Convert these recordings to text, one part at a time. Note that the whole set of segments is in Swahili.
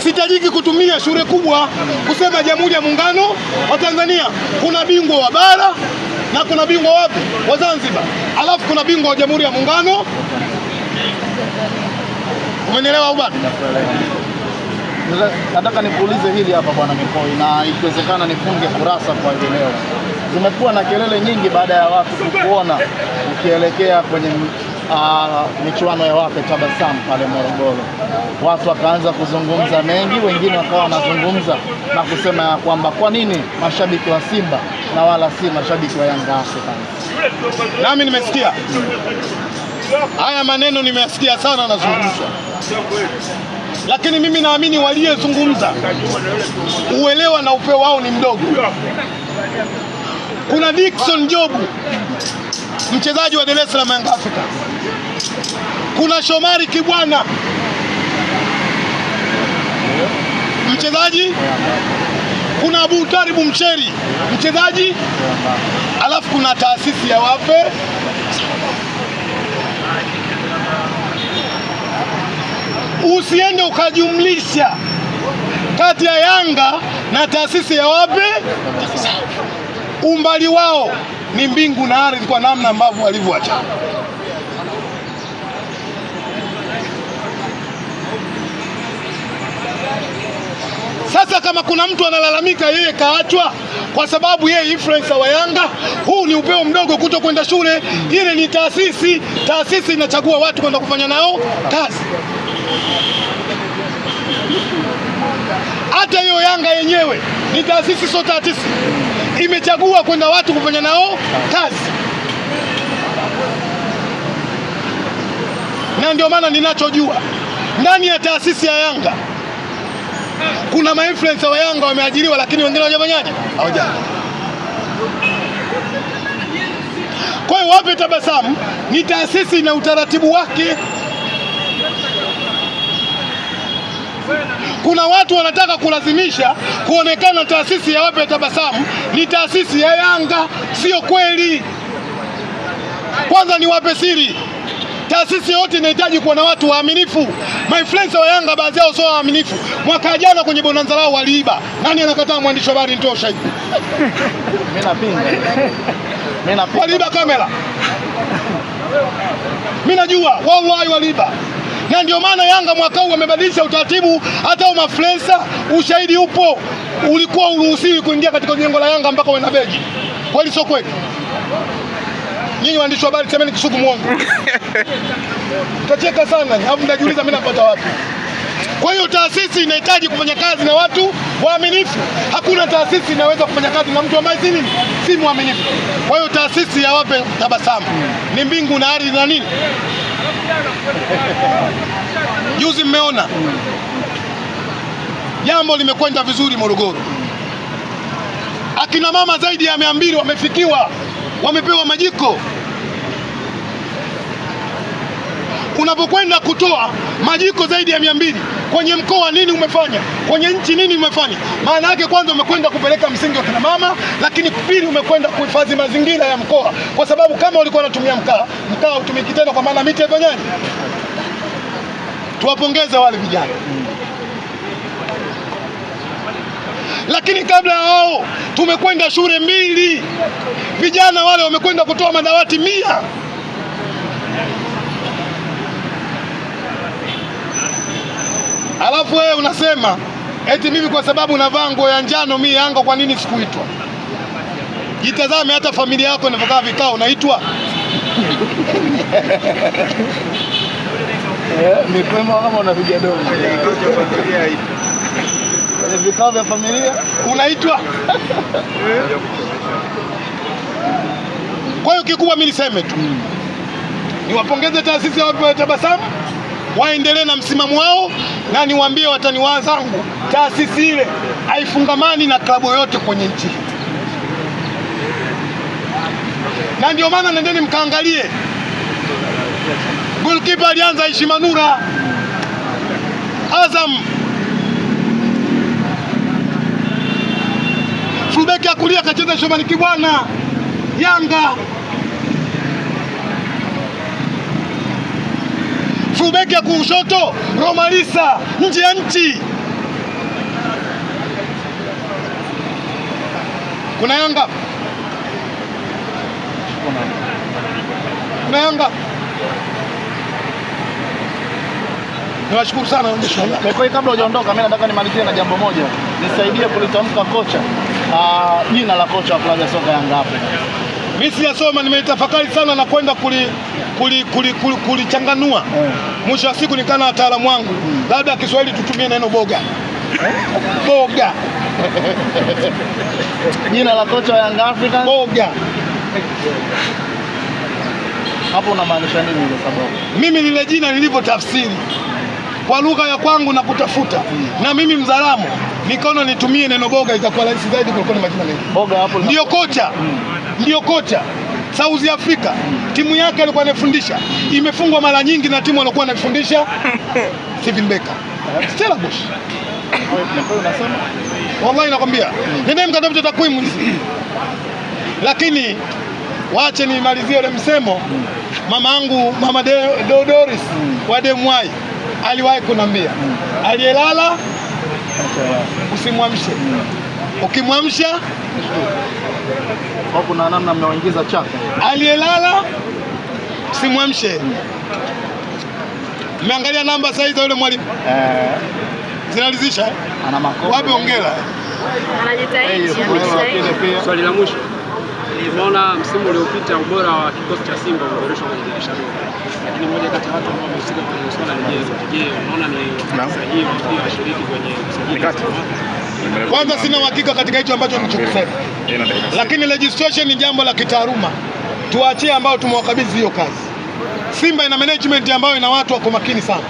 Sitajiki kutumia shule kubwa kusema Jamhuri ya Muungano wa Tanzania kuna bingwa wa bara na kuna bingwa wapi wa Zanzibar, alafu kuna bingwa wa Jamhuri ya Muungano. Umenielewa au bado? Nataka nikuulize hili hapa Bwana Mikoi, na ikiwezekana nifunge kurasa kwa hivi leo. Zimekuwa na kelele nyingi baada ya watu kukuona ukielekea kwenye michuano ya Wape Tabasamu pale Morogoro. Watu wakaanza kuzungumza mengi, wengine wakawa wanazungumza na kusema ya kwamba kwa nini mashabiki wa Simba na wala si mashabiki wa Yanga Africans. Nami nimesikia haya maneno, nimeyasikia sana nazungumzwa, lakini mimi naamini waliyezungumza uelewa na upeo wao ni mdogo. Kuna Dickson Jobu mchezaji wa Dar es Salaam Young Africans, kuna Shomari Kibwana mchezaji, kuna Abu Taribu Mcheri mchezaji, alafu kuna taasisi ya Wape. Usiende ukajumlisha kati ya Yanga na taasisi ya Wape, umbali wao ni mbingu na ardhi kwa namna ambavyo walivyoachana. Sasa kama kuna mtu analalamika yeye kaachwa kwa sababu yeye influencer wa Yanga, huu ni upeo mdogo kuto kwenda shule. Ile ni taasisi, taasisi inachagua watu kwenda kufanya nao kazi. Hata hiyo Yanga yenyewe ni taasisi, sio taasisi, imechagua kwenda watu kufanya nao kazi, na ndio maana ninachojua ndani ya taasisi ya Yanga kuna mainfluencer wa Yanga wameajiriwa, lakini wengine hawajafanyaje? Hawajaja. Kwa hiyo Wape Tabasamu ni taasisi na utaratibu wake. Kuna watu wanataka kulazimisha kuonekana taasisi ya Wape Tabasamu ni taasisi ya Yanga. Sio kweli. Kwanza niwape siri, taasisi yote inahitaji kuwa na watu waaminifu. Mainfluencer wa Yanga baadhi yao sio waaminifu. Mwaka jana kwenye bonanza lao waliiba. Nani anakataa? Mwandishi wa habari, nitoe ushahidi. Mimi napinga. Mimi napinga. Waliiba kamera, mimi najua, wallahi waliiba. Na ndio maana Yanga mwaka huu wamebadilisha utaratibu, hata mafluencer, ushahidi upo, ulikuwa uruhusiwi kuingia katika jengo la Yanga mpaka uwe na beji. Kweli sio kweli? Nyinyi waandishi wa habari semeni Kisugu mwongo. Mtacheka sana, alafu mtajiuliza mimi napata wapi. Kwa hiyo taasisi inahitaji kufanya kazi na watu waaminifu. Hakuna taasisi inaweza kufanya kazi na mtu ambaye si nini, si mwaminifu. Kwa hiyo taasisi ya Wape Tabasamu ni mbingu na ardhi na nini. Juzi mmeona jambo limekwenda vizuri Morogoro, akina mama zaidi ya 200 wamefikiwa, wamepewa majiko. Unapokwenda kutoa majiko zaidi ya 200 kwenye mkoa, nini umefanya? Kwenye nchi nini umefanya? Maana yake kwanza umekwenda kupeleka msingi wa kina mama, lakini pili umekwenda kuhifadhi mazingira ya mkoa, kwa sababu kama walikuwa wanatumia mkaa, mkaa hutumiki tena, kwa maana miti haifanyaje. Tuwapongeze wale vijana. Lakini kabla ya wao tumekwenda shule 2, vijana wale wamekwenda kutoa madawati 100. Alafu wewe unasema eti mimi kwa sababu navaa nguo ya njano mimi Yanga kwa nini sikuitwa? Jitazame hata familia yako inavyokaa vikao, unaitwa? Ni kwema kama unapiga domo. Kwenye vikao vya familia unaitwa? Kwa hiyo kikubwa mimi niseme tu niwapongeze taasisi ya Wape Tabasamu, waendelee na msimamo wao, na niwaambie watani wenzangu, taasisi ile haifungamani na klabu yoyote kwenye nchi hii. Na ndio maana nendeni mkaangalie, goalkeeper alianza Aishi Manula Azam, fullback ya kulia kacheza Shomari Kibwana Yanga, fullback ya kushoto Romalisa nje ya nchi. Kuna Yanga? Kuna Yanga? Niwashukuru sana waandishi wa habari. Mekoi, kabla hujaondoka, mimi nataka nimalizie na jambo moja, nisaidie kulitamka kocha, jina la kocha wa klabu ya soka Yanga Africa. Mimi sijasoma, nimetafakari sana na kwenda kulichanganua. Mwisho wa siku nikana wataalamu wangu, labda Kiswahili tutumie neno boga. Boga. Jina la kocha wa Yanga Africa? Boga. Hapo unamaanisha nini ile sababu? Mimi lile jina nilivyotafsiri kwa lugha ya kwangu na kutafuta, na mimi Mzaramo nikaona nitumie neno boga, itakuwa rahisi zaidi kuliko ni majina mengi. Boga hapo Ndio kocha, ndio kocha South Africa, timu yake alikuwa anafundisha imefungwa mara nyingi na timu alikuwa anafundisha Steven Becker, Stellenbosch. Mekoi unasema? Wallahi nakwambia, nendeni mkatafute takwimu hizi. Lakini wache nimalizie ule msemo. Mama yangu mama Doris wa Demwai aliwahi kunambia, aliyelala usimwamshe, ukimwamsha Kwa kuna namna mmewaingiza chaka. aliyelala usimwamshe. Mmeangalia namba sahizi za yule mwalimu zinalizisha eh? Ana makosa. Wapi hongera? Anajitahidi, Lakini amejitahidi. pia Swali la mwisho, nimeona msimu uliopita ubora wa kikosi cha Simba umeboreshwa kwenye dirisha dogo, lakini mmoja kati ya watu ambao wamehusika kwenye swala ni Jezo. Je, unaona ni wakati sahihi wa pia washiriki kwenye usajili msimu wake? Kwanza sina uhakika katika hicho ambacho nilichokisema, lakini registration ni jambo la kitaaluma, tuwaachie ambao tumewakabidhi hiyo kazi. Simba ina management ambayo ina watu wako makini sana.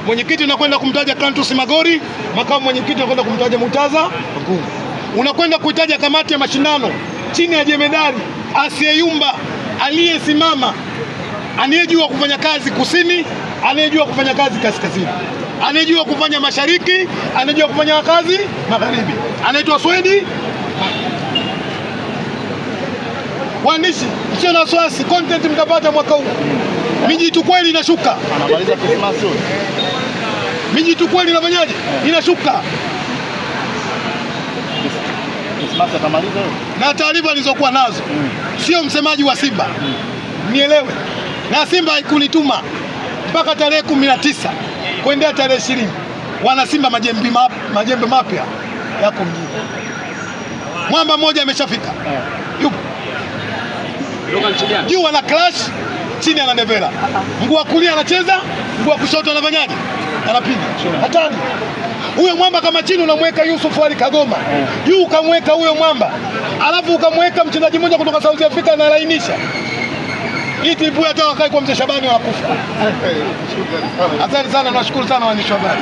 Mwenyekiti unakwenda kumtaja Clantus Magori, makamu mwenyekiti unakwenda kumtaja Murtaza Ngungu, unakwenda kuitaja kamati ya mashindano chini ya jemedari asiyeyumba, aliyesimama, anayejua kufanya kazi kusini, anayejua kufanya kazi kaskazini, anayejua kufanya mashariki, anayejua kufanya kazi magharibi, anaitwa Swedi. Waandishi, msio na wasiwasi, content mtapata mwaka huu. Mijitu kweli inashuka, anamaliza Christmas huyo. mijitu kweli inafanyaje? Inashuka. Christmas atamaliza huyo. Na taarifa nilizokuwa nazo, sio msemaji wa Simba, nielewe, na Simba haikunituma mpaka tarehe 19 kuendea tarehe 20 wana Simba majembe mapya yako mjini. Mwamba mmoja ameshafika, yupo Kutoka nchi gani? juu ana clash, chini ana nevela, mguu wa kulia anacheza, mguu wa kushoto anafanyaje? Anapiga. Hatari huyo mwamba. Kama chini unamweka Yusuf Ali Kagoma, juu ukamweka huyo mwamba, alafu ukamweka mchezaji mmoja kutoka South Africa analainisha hii timu, hata wakae kwa mzee Shabani wanakufa. Asante sana, nashukuru sana waandishi wa habari.